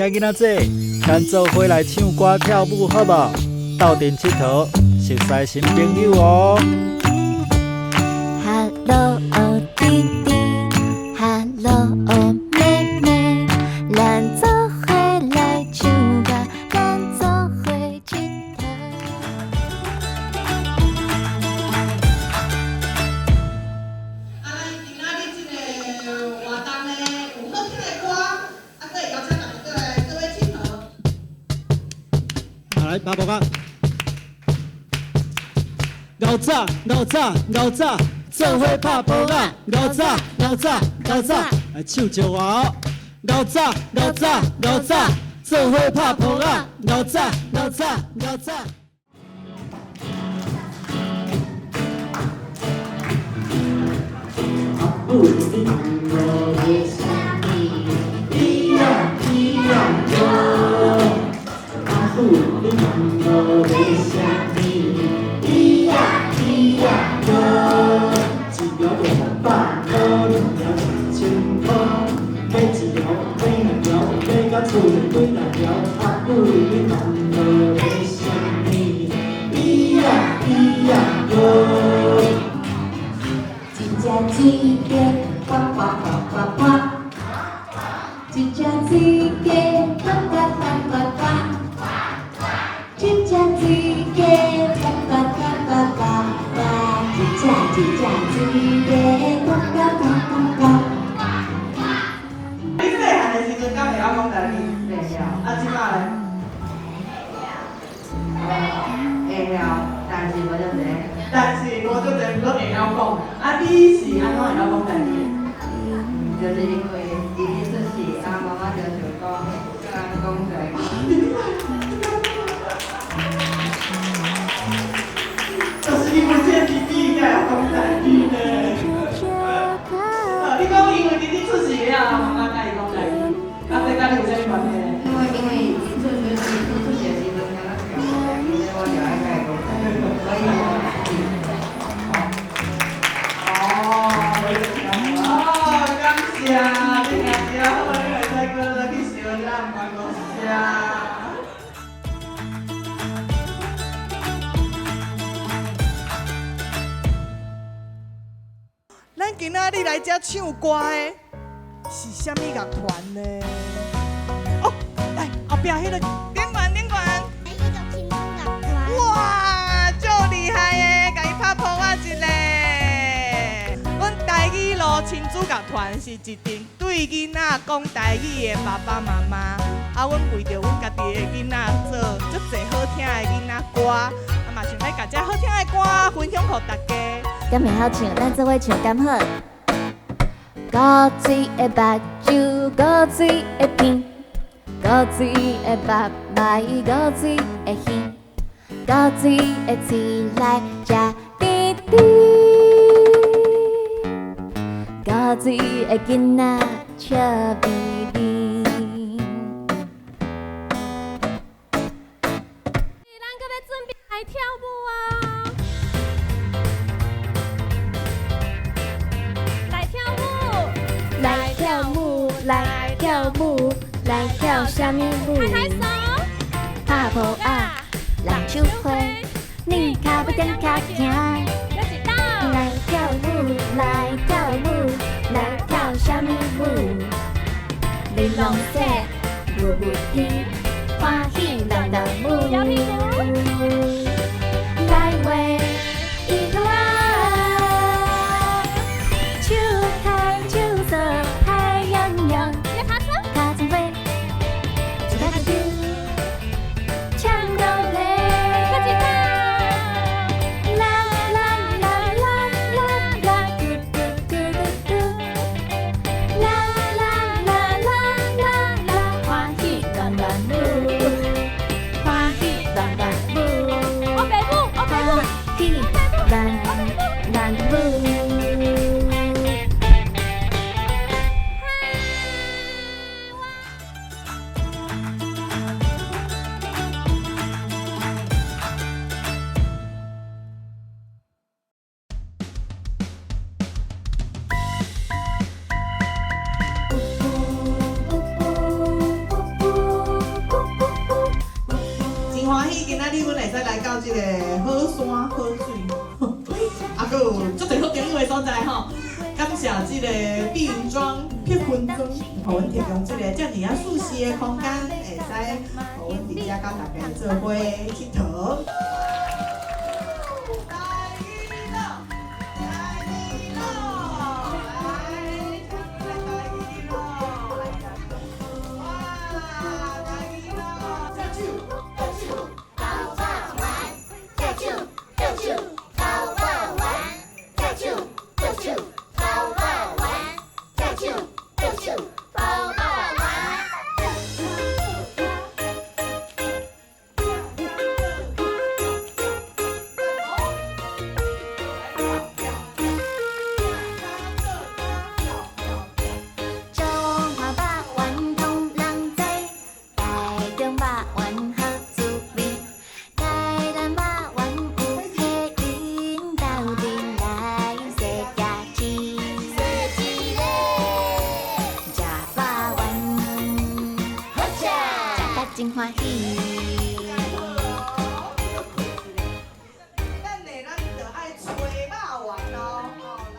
兄囡仔姊，咱做伙來唱歌跳舞好無？鬥陣𨑨迌，熟似新朋友哦。 Hello，弟弟，Hello，妹妹，咱做伙來唱歌，咱做伙𨑨迌。啊，咱今仔日這个活動呢，有好聽的歌，啊，閣會邀請大家過來做伙𨑨迌。啊，來，拍鼓仔。𠢕早，𠢕早，𠢕早，做伙拍波仔。𠢕早，𠢕早，𠢕早，來手招我哦。𠢕早，𠢕早，𠢕早，做伙拍波仔。𠢕早，𠢕早，𠢕早。阿母，你无欲啥物？咿呀咿呀哟。阿母，你无欲啥物？咿呀咿呀哟。一条500箍，兩條1000箍，買一條，買兩條，買到厝內幾大條。阿母，你無欲啥物？咿呀咿呀哟。一隻水雞呱呱呱呱呱，一隻水雞呱呱呱呱呱，一隻水雞呱呱呱呱呱呱，一隻一隻水雞呱呱呱呱呱。你細漢的時陣敢會曉講台語？會曉。啊，這擺咧？會曉，但是無足濟。但是無足濟，毋過會曉講。啊，你是按怎會曉講台語？就是因為弟弟出世，啊媽媽就想講，叫阮講台語。就是因為這個弟弟才會曉講台語呢。啊，你講因為弟弟出世了，媽媽佮伊講台語，啊，這佮你有啥物關係？因為伊出世的時陣，敢若聽無台語，所以我就愛佮伊講台語，所以我哦，感謝，你兄弟好，你會使閣來去燒咱，毋免多謝。咱今仔日來遮唱歌的是啥物樂團呢？哦，來後壁彼個頂懸頂懸。哇，足厲害的，共伊拍噗仔一下。阮台語路親子樂團是一陣對囡仔講台語的爸爸媽媽，啊，阮為著阮家己的囡仔做足濟好聽的囡仔歌，啊嘛想欲共這好聽的歌分享予大家。敢會曉唱，咱做伙唱敢好？古錐的目睭，古錐的鼻，古錐的腹內，古錐的耳，古錐的喙內食甜甜，古錐的囡仔笑眯眯。咱閣欲準備來跳舞啊！來跳舞，來跳舞，來跳舞，來跳啥物舞？拍拍手，拍噗仔，籃球花，你跤步踮跤行。閣一道，來跳舞，來跳舞，來跳啥物舞？玲瓏雪，霧霧天，歡喜人人舞。搖屁股。來畫一個啊，手牽手做海洋洋，來爬車，尻川花，一跤跤搶到嘞。閣一道，啦啦啦啦啦啦，嘟嘟嘟嘟嘟，啦啦啦啦啦啦，歡喜亂亂舞，歡喜亂亂舞，黑白舞，黑白舞，歡喜亂亂舞。來到這個好山好水，啊，閣有足濟好朋友的所在吼。感謝這個碧雲莊、碧雲莊，予阮提供這個遮爾仔舒適的空間，會使予阮佇遮佮大家做伙𨑨迌。真歡喜。等下咱就愛揣肉圓咯，哦，來。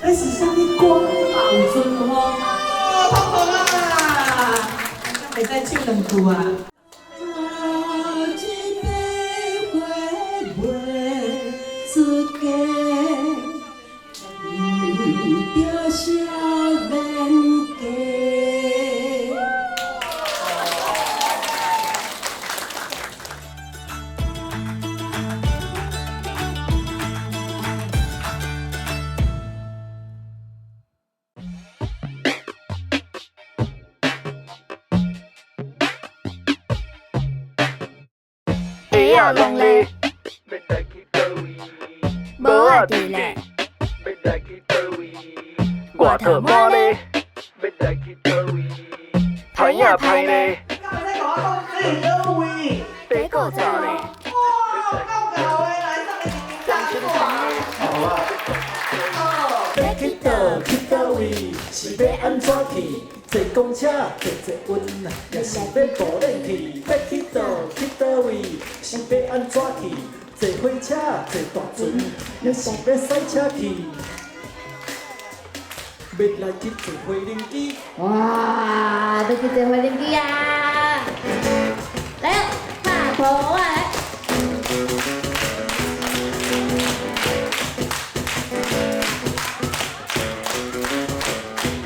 這是啥物歌？有春風。哦，泡泡啊！會使唱兩句啊？一个花袂出嫁，为著少年家。鞋仔拢咧，帽仔伫咧，外套满咧，歹影歹咧，敢會使共我講這是佗位？白古早咧，哇，夠𠢕的，來送你一張欲去佗去佗位？是欲按怎去？坐公車、坐捷運，抑是欲步練去？欲去佗去佗位？是欲按怎去？坐火車、坐大船，抑是欲賽車去？欲來去坐飛輪機。哇，欲去坐飛輪機啊！來哦，拍鼓啊！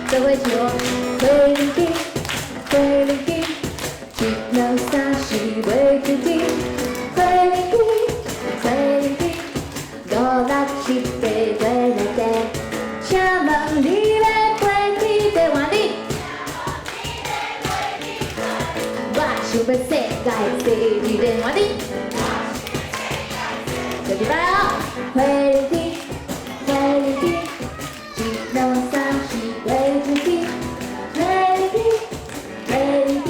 做伙唱，飞轮机，飞轮机，一两三四袂停止。飞轮机，飞轮机，五六七八月来坐。请問你欲飛去台灣里？我想欲世界坐一个换你。就禮拜哦，飛輪機，飛輪機，一兩三四袂停止。飛輪機，飛輪機，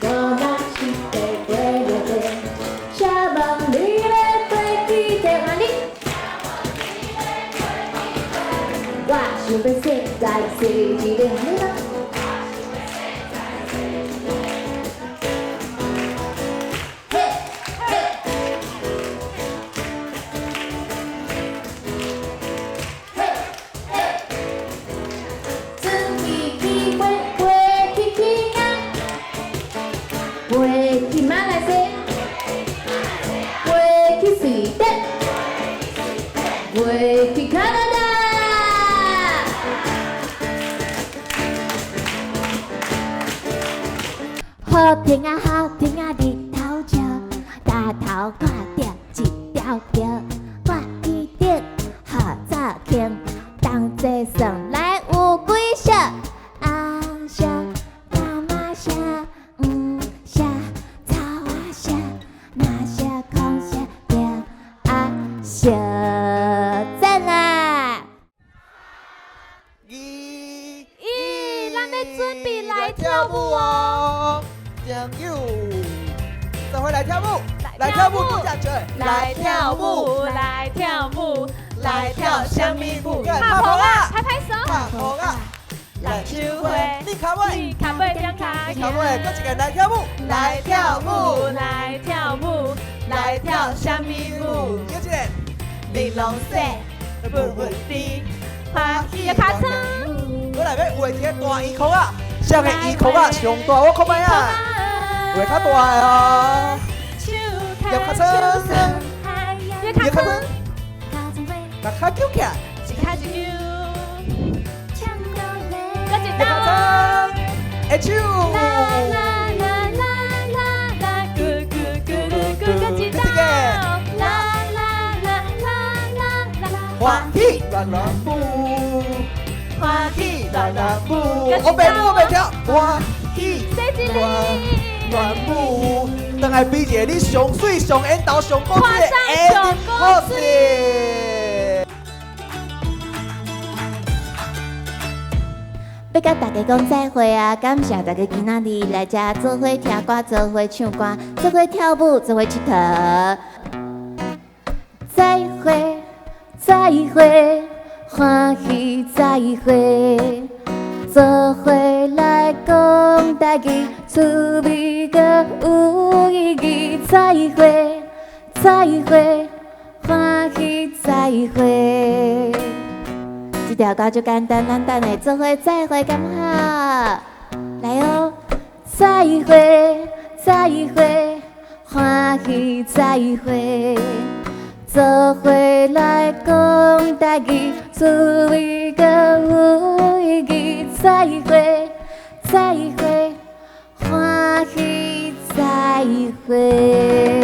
五六七八月來坐。請問你欲飛去台灣里？我想欲世界坐一个换你。嘿，嘿。嘿，嘿。准备去飞，飞去去哪？飞去馬來西，飛去瑞典，飛去加拿大。好天啊，好天啊，日頭照，抬頭看著一條橋，我記得好早興，同齊算來有幾色？紅色、柑仔色、黃色、草仔色、藍色、紅色、白仔色，讚啦！咦，咱欲準備來跳舞。朋友，做伙來跳舞，來跳舞，來跳舞，來跳舞，來跳啥物舞？拍噗仔，拍拍手，拍噗仔，來手花，你跤尾，你跤尾踮跤，你跤尾，閣一个來跳舞，來跳舞，來跳舞，來跳啥物舞？閣一個，玲瓏雪，分分甜，歡喜跤床。我來欲畫一个大圓箍仔，啥个圓箍仔上大？我看覓啊，畫較大的哦。踮跤床，踮跤床，共跤揪起來，一跤一揪，閣一踮跤床，下手。啦啦啦啦啦啦，咕咕咕嚕咕，閣一道。啦啦啦啦啦啦，歡喜亂亂舞，歡喜亂亂舞，我袂舞我袂跳，歡喜亂亂舞。轉來比一个你上媠、上緣投、上古錐的下好勢。欲佮大家講再會啊！感謝大家今仔日來遮做伙聽歌、做伙唱歌、做伙跳舞、做伙𨑨迌。再會，再會，歡喜再會，做伙來講台語，趣味閣有意義。再會，再會，歡喜再會。這條歌就簡單，咱等下做伙再會，敢好？來哦，再會，再會，歡喜再會，做伙來講台語，趣味閣有意義。再會，再會，歡喜再會。